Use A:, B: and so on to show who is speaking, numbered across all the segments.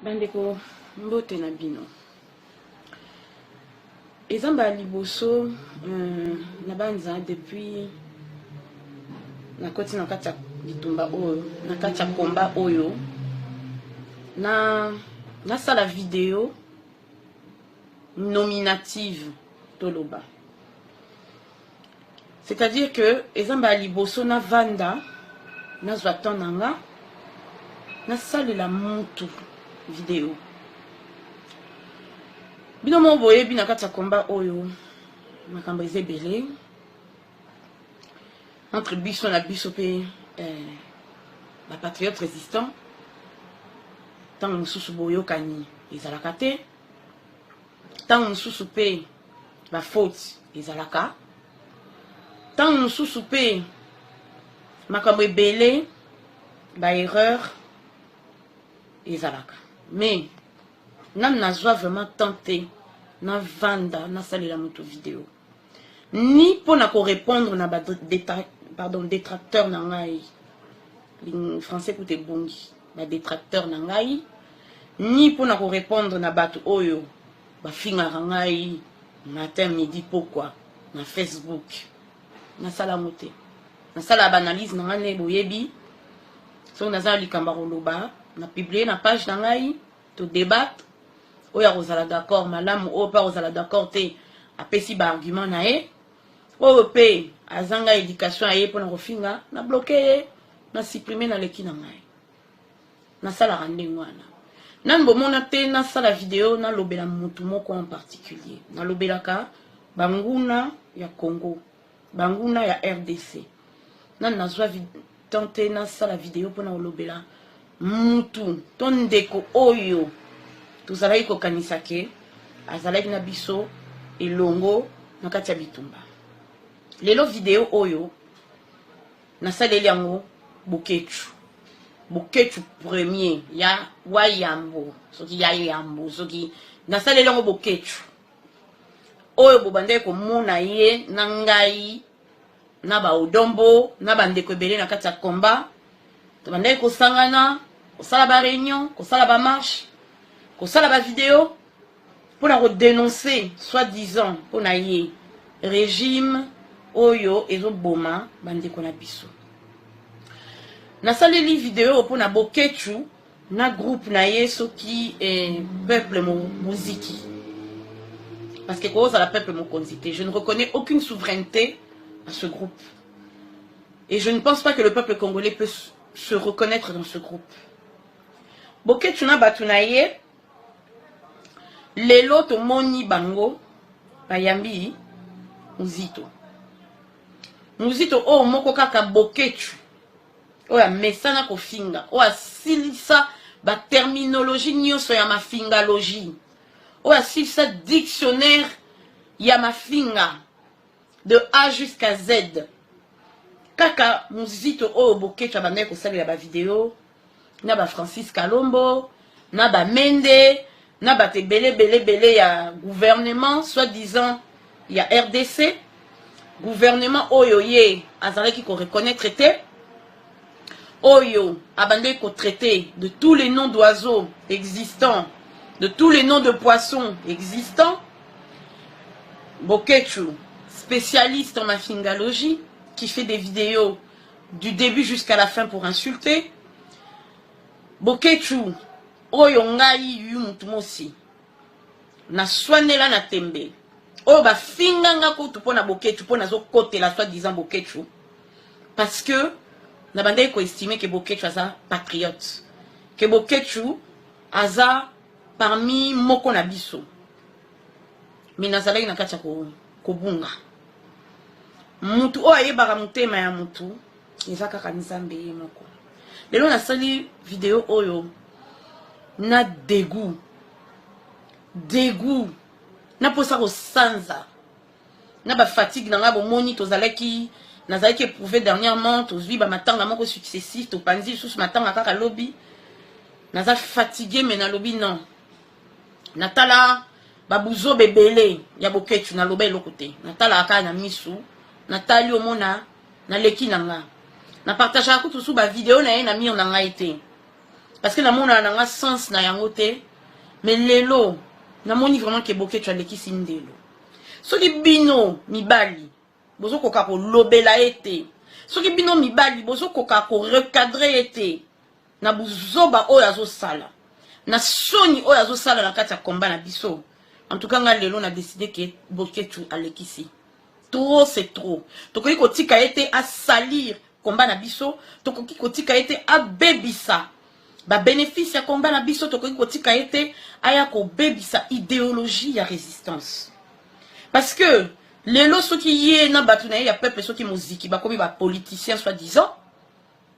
A: Bandeko, mbote na bino. Eza mbala liboso na banza depuis nakoti na kati ya bitumba oyo, na kati ya combat oyo, na nasala video nominative toloba. C'est-à-dire que eza mbala liboso navanda, nazwa temps na nga, nasalela mutu video. Bino moko boyebi na kati ya combat oyo makambo eza ebele entre biso na biso pe ba patriotes résistants. Ntango mosusu boyokani ezalaka te, ntango mosusu pe ba faute ezalaka, ntango mosusu pe makambo ebele ba erreur ezalaka. Mais nanu nazwa vraiment temps te navanda nasalela moto video ni mpona korépondre na ba pardon, détracteur na ngai, français kuta ebongi, ba détracteur na ngai, ni mpona korépondre na bato oyo bafingaka ngai matin, midi, pokwa na Facebook. Nasala yango te, nasala baanalyse na ngai nde boyebi. Soki naza na likambo ya koloba, na publie na page na ngai, to débattre. Oyo akozala d'accord, malamu. Oyo mpe akozala d'accord te, apesi baargument na ye. Oyo mpe azanga éducation ya ye mpona kofinga, na bloquer ye, na supprime, naleki na ngai. Nasalaka ndenge wana. Nani bomona te nasala video nalobela motu moko en particulier. Nalobelaka banguna ya Congo, banguna ya RDC. Nani nazwa temps te nasala video mpona kolobela mutu to ndeko oyo tozalaki kokanisa ke azalaki na biso elongo na kati ya bitumba. Lelo video oyo nasaleli yango Boketshu, Boketshu premier ya wayambo, soki ya yambo, soki nasaleli yango Boketshu oyo bobandaki komona ye na ngai na baodombo na bandeko ebele na kati ya combat. Tobandaki kosangana, kosala ba réunion, kosala ba marche, kosala ba vidéo mpona kodénoncer soi-disant mpona ye régime oyo ezoboma bandeko na biso. Nasaleli video mpona Boketshu na groupe na ye, soki peuple moziki, parce que kozala peuple mokonzi te. Je ne reconnais aucune souveraineté à ce groupe et je ne pense pas que le peuple congolais peut se reconnaître dans ce groupe. Boketshu na bato na ye, lelo tomoni bango bayambi Muzito. Muzito oyo moko kaka Boketshu oyo amesana kofinga, oyo asilisa baterminologie nyonso ya mafingalogie, oyo asilisa dictionnaire ya mafinga de A jusqu'à Z. Kaka Muzito oyo Boketshu abandaki kosalela bavideo na ba Francis Kalombo na bamende na bato ebele ebele ebele ya gouvernement soi-disant ya RDC, gouvernement oyo ye azalaki koreconnaître te, oyo abandaki kotraiter de tous les noms d'oiseaux existants, de tous les noms de poissons existants. Boketshu, spécialiste en mafingalogie, qui fait des vidéos du début jusqu'à la fin pour insulter. Boketshu oyo ngai yu mutu mosi naswanela na tembe, oyo bafinganga kutu mpo na Boketshu, mpo nazokotela soi-disant Boketshu, parce que na bandaki koestime ke Boketshu aza patriote, ke Boketshu aza parmi moko na biso. Me nazalaki na kati ya kobunga. Mutu oyo ayebaka motema ya mutu eza kaka Nzambe ye moko. Lelo nasali video oyo na dégoût, dégoût, naposa kosanza na bafatigue na ngai. Bomoni, tozalaki, nazalaki éprouvé dernièrement. Tozwi bamatanga moko successif, topanzi lisusu matanga kaka lobi. Naza fatigué, mais nalobi non. Natala babuzoba ebele ya Boketshu, naloba eloko te. Natalaka kaka na misu, natali, omona naleki na nga. Napartageaka kutu su bavideo na ye na mur na ngai te. Parce que namonaka na nga sens na yango te. Mais lelo namoni vraiment ke Boketshu alekisi ndelo. Soki bino mibali bozokoka kolobela ye te, soki bino mibali bozokoka korecadre ye te na buzoba oyo azosala, na soni oyo azosala na kati ya combat na biso, en tout cas nga lelo na décidé ke Boketshu alekisi. Trop c'est trop. Tokoki kotika ye te asalir combat na biso, tokoki kotika ye te abebisa ba bénéfice ya combat na biso, tokoki kotika ye te aya kobebisa idéologie ya résistance. Parce que lelo soki ye na bato na ye ya peuple, soki moziki bakomi ba politicien soi-disant,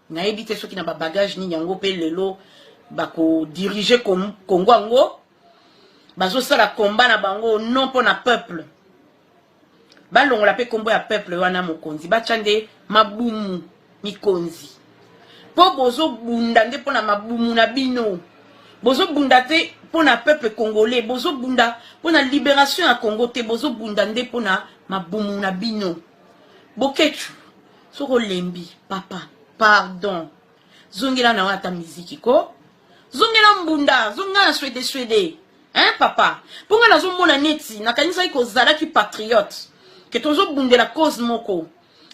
A: nayebi te soki na ba bagage nini yango mpe lelo bakodirige Congo yango, bazosala combat na bango non mpo na peuple. Balongola mpe nkombo ya peuple wana mokonzi, batya nde mabumu mikonzi, mpo bozobunda nde mpo na mabumu na bino. Bozobunda te mpo na peuple congolais, bozobunda mpo na libération ya Congo te, bozobunda nde mpo na mabumu na bino. Boketshu, soki olembi papa, pardon, zongela na yo ata miziki ko, zongela mbunda, zonga na swede swede, hein papa. Mpo nga nazomona neti nakanisaki kozalaki patriote ke tozobundela cause moko,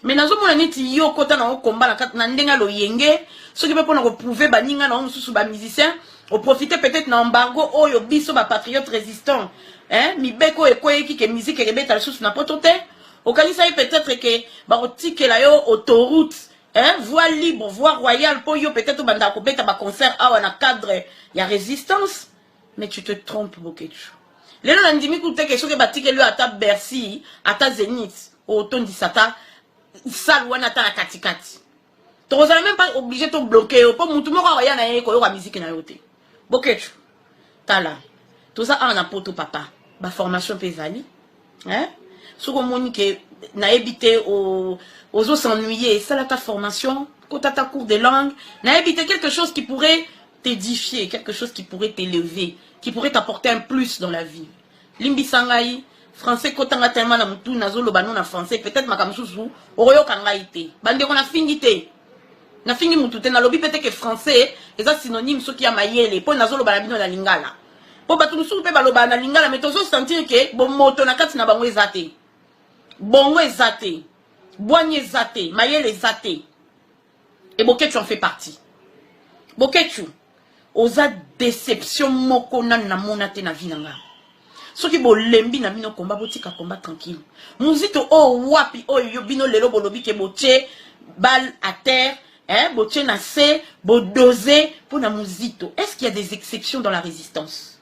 A: mais nazomona neti yo kota na okomba na kati na ndenge ya loyenge, soki mpe mpona koprouver baninga na yo mosusu bamusicien, oprofite peut-être na embargo oyo biso bapatriote résistant, hein, mibeko oyo ekweyeki ke musique ekebeta lisusu na poto te. Okanisaki peut-être ke bakotikela yo autoroute, hein, voie libre, voie royale, mpo yo peut-être obandaka kobeta baconcert awa na cadre ya résistance. Mais tu te trompes, Boketshu. Lelo nandimi kutu te ke soki batikeli yo ata Bercy, ata Zénith, otondisa ata salle wana ata na katikati, tokozala même pas obligé tobloquer yo, mpo mutu moko akoya na ye koyoka miziki na yo te. Boketshu, tala, toza awa na poto papa, baformation mpe ezali, hein? Soki omoni ke nayebi te ozos'ennuyer, esala ta formation, kota ta cours de langue, nayebi te, quelque chose qui pourrait t'édifier, quelque chose qui pourrait t'élever, qui pourrait t'apporter un plus dans la vie. Limbisa ngai, français kotanga tellement na mutu, nazoloba no na français, peut-être makambo mosusu okoyoka ngai te. Bandeko, nafingi te, nafingi mutu te, nalobi peut-être ke français eza synonyme soki ya mayele, mpo nazoloba na bino na lingala, mpo bato mosusu mpe balobaka na lingala, mais tozosentir ke bomoto na kati na bango eza te, bongo eza te, bwani eza te, mayele eza te. Et Boketshu en fait partie. Boketshu, oza déception moko nanu namona te na vie na nga. Soki bolembi na bino komba, botika komba tranquille. Muzito oyo wapi oyo yo bino lelo bolobi ke botie balle à terre, hein, botie na se, bodose mpo na Muzito? Est ce qu'il y a des exceptions dans la résistance?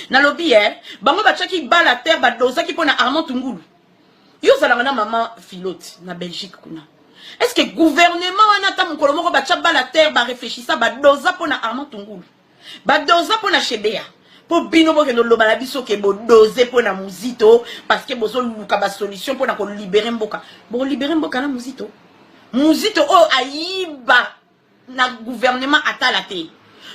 A: Nalobi eh, bango batiaki balle à terre, badosaki mpo na Armand Tungulu. Yo ozalaka na mama Filote na Belgique kuna, est ce que gouvernement wana ata mokolo moko batya balle à terre, barefléchissa, badosa mpo na Armand Tungulu, badosa mpo na Chebeya, mpo bino bokende oloba na biso ke bodose mpo na Muzito, parce que bozoluka basolution mpo na kolibérer mboka? Bokolibérer mboka na Muzito? Muzito oyo ayiba na gouvernement atala te,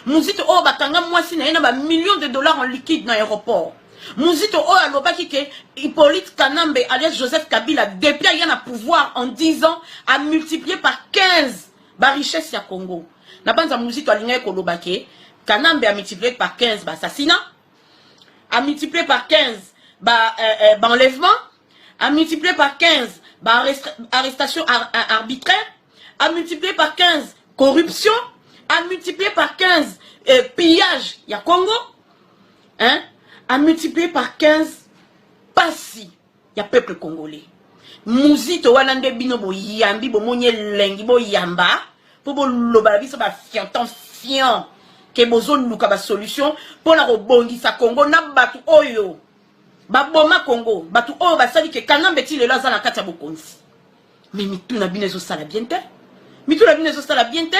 A: Muzito oyo bakanga mwasi na ye na bamillion de dollars en liquide na aéroport, Muzito oyo alobaki ke Hippolyte Kanambe alias Joseph Kabila, depuis aya na pouvoir, en 10 ans a multiplié par 15 barichesse ya Congo. Na banza Muzito alingaki koloba ke Kanambe a multiplié par 15 baassassinat, a multiplié par 15 baenlèvement, ba a multiplié par 15 baarrestation arbitraire, a multiplié par 15 corruption, a multiplié par 15 pillage ya Congo, hein? A multiplié par 15 pasi ya peuple congolais. Muzito wana nde bino boyambi, bomoni elengi, boyamba mpo boloba na biso bafiantan fian ke bozoluka basolution mpona kobongisa Congo na bato oyo baboma Congo, bato oyo basali ke Kanambe ti lelo aza na kati ya bokonzi. Mais mitu na bino ezosala bien te, mitu na bino ezosala bien te.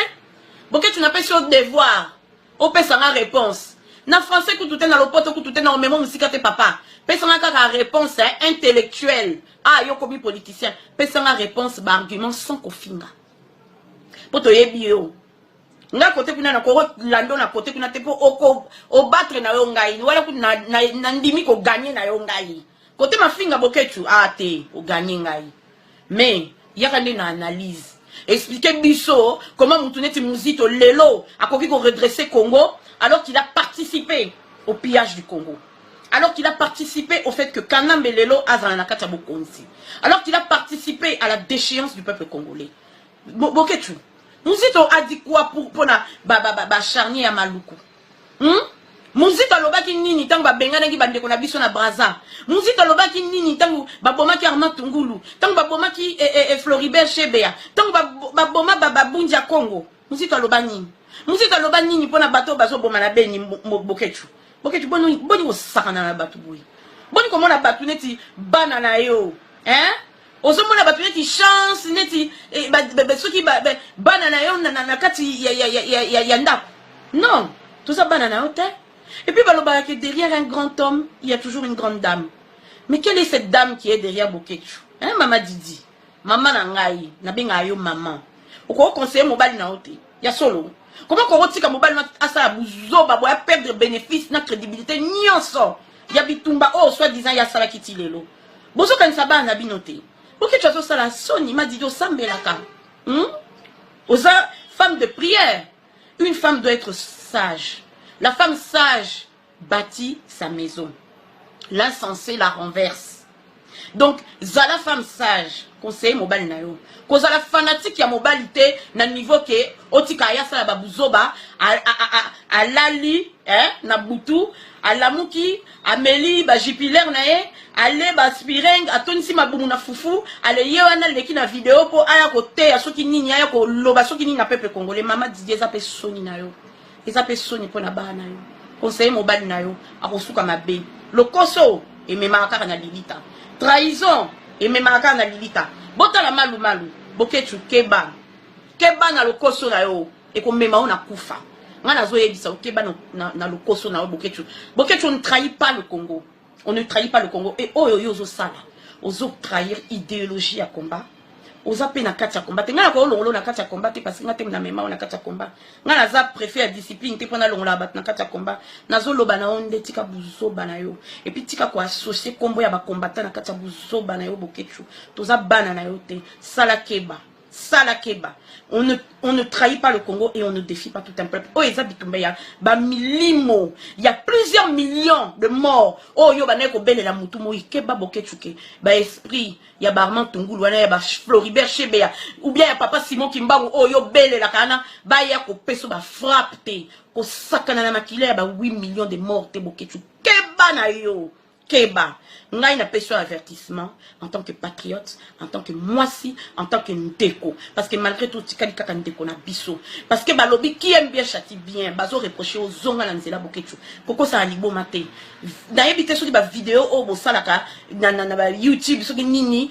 A: Boketshu, napesi yo devoir, opesanga réponse na français kutu te, na lopoto kutu te, na omemo mosika te papa. Pesanga kaka réponse intellectuelle. Ah, yo komi politicien, pesanga réponse, baargument sans kofinga, mpo toyebi yo. Nga kote kuna na kolanda na kote kuna te, mpo obattre na yo ngai wala kutu nandimi kogagner na yo ngai kote mafinga. Boketshu, ah te, ogagner ngai, mais yaka nde na analyse. Expliquez biso comment mutu neti Muzito lelo akoki ko redresser Congo alors qu'il a participé au pillage du Congo. Alors qu'il a participé au fait que Kanambe lelo azala na kati ya bokonzi. Alors qu'il a participé à la déchéance du peuple congolais. Boketshu, Muzito a dit quoi pour pona ba ba ba, ba charnier ya Maluku? Muzito alobaki nini ntango babenganaki bandeko na biso na Braza? Muzito alobaki nini ntango babomaki Armand Tungulu, ntango babomaki Floribert Chebeya, ntango baboma babunzi ya Congo? Muzito aloba nini? Muzito aloba nini mpona bato oyo bazoboma na Beni? Boketshu, Boketshu, boni boni kosakana na bato boye? Boni komona bato neti bana na yo, hein? Ozomona bato neti chance, neti soki bana na yo na kati ya ndako. Non, toza bana na yo te. Et puis balobaka que derrière un grand homme, il y a toujours une grande dame. Mais quelle est cette dame qui est derrière Boketshu, hein? Mama Didi, mama na ngai, nabengaka yo mama. Okoki conseiller mobali na yo te ya solo? Comment kokotika mobali asala buzoba boya, perdre bénéfice na crédibilité nyonso ya bitumba oyo soi-disant ye asalaki ti lelo? Bozokanisa bana na bino te. Boketshu azosala soni. Madidi, osambelaka, Oza femme de prière. Une femme doit être sage. La femme sage bâtit sa maison, l'insensé la renverse. Donc zala femme sage, conseiller mobali na yo. Kozala fanatique ya mobali te na niveau ke otika ye asala babuzoba. Alali na butu, alamuki, ameli bajupiler na ye, ale baspireng, atondisi mabumu na fufu, ale ye wana aleki na video mpo aya koteya soki nini, aya koloba soki nini na peuple congolais. Mama Didi, eza mpe soni na yo, eza mpe soni mpo na bana na yo. Conseiller mobali na yo, akosuka mabe. Lokoso ememaka kaka na lilita, trahison ememaka kaka na lilita. Botala malumalu. Boketshu, keba, keba na lokoso na yo, ekomema yo na kufa. Nga nazoyebisa, okeba na lokoso na yo, Boketshu. Boketshu, on ne trahit pas le Congo, on ne trahit pas le Congo. E oyo yo ozosala, ozotrahir idéologie ya combat. Oza mpe na kati ya combat te. Ngai nakolongolo na kati ya combat te, parce que ngai te na mema o na kati ya combat. Ngai naza préfet ya discipline te mpo nalongola bato na kati ya combat. Nazoloba na yo nde tika buzoba na yo, et puis tika koassocier nkombo ya bacombattants na kati ya buzoba na yo. Boketshu, toza bana na yo te. Sala keba, sala keba. On ne trahit pas le Congo et on ne défie pas tout un peuple. Oyo eza bitumba ya bamilimo, ya plusieurs millions de morts oyo bandaki kobelela mutu moi. Keba, Boketshu, ke baesprit ya baarmand Tungulu wana, ya bafloribert Chebeya, ou bien ya papa Simon Kimbangu oyo obelelaka wana, baya kopesa bafrappe te. Kosakana na makila ya ba 8 millions de morts te. Boketshu, keba na yo, keba. Ngai napesi yo avertissement en tant que patriote, en tant que mwasi, en tant que ndeko, parce que malgré tout otikali kaka ndeko na biso, parce que balobi qui aime bien châtie bien. Bazoreproche, ozonga na nzela. Boketshu, kokosala liboma te. Nayebi te soki bavideo oyo bosalaka na bayoutube soki nini,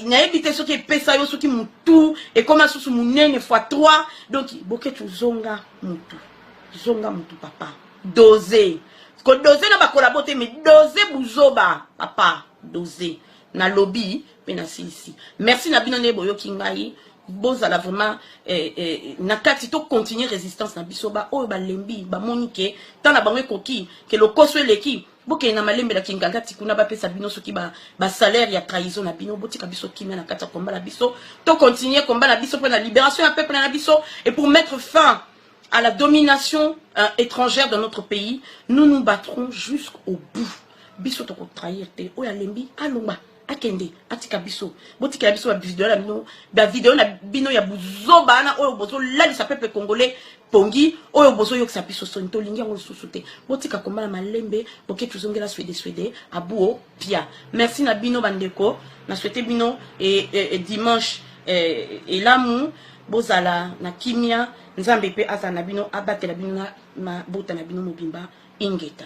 A: nayebi te soki epesa yo soki mutu ekóma susu monene fois 3. Donc Boketshu, zonga mutu, zonga mutu, papa. Dose kodose na bakolabo te, mais dose buzoba, papa, dose. Nalobi mpe nasilisi. Merci na bino nde boyoki ngai. Bozala vraiment na kati, tocontinue résistance na biso. Baoyo balembi, bamoni ke ntan na bango ekoki, ke lokoso eleki, bokende na malembelaki nganga ti kuna bapesa bino soki basalaire ya trahison na bino. Botika biso kimia na kati ya combat na biso. Tocontinue combat na biso mpo na libération ya peuple na biso et pour mettre fin à la domination étrangère dans notre pays. Nous nous battrons jusqu'au bout. Biso tokotrahir te. Oyo alembi, alongba, akende, atika biso. Botikela biso bavideo na bino, bavideo na bino ya buzoba wana oyo bozolalisa peuple congolais pongi, oyo bozoyokisa biso soni. Tolingi yango lisusu te. Botika komba na malembe. Boke, tozongela swede swede abuo pia. Merci na bino bandeko. Na souhaite bino e dimanche elamu. Bozala na kimia. Nzambe mpe azala na bino, abatela bino na mabota na bino mobimba. Ingeta.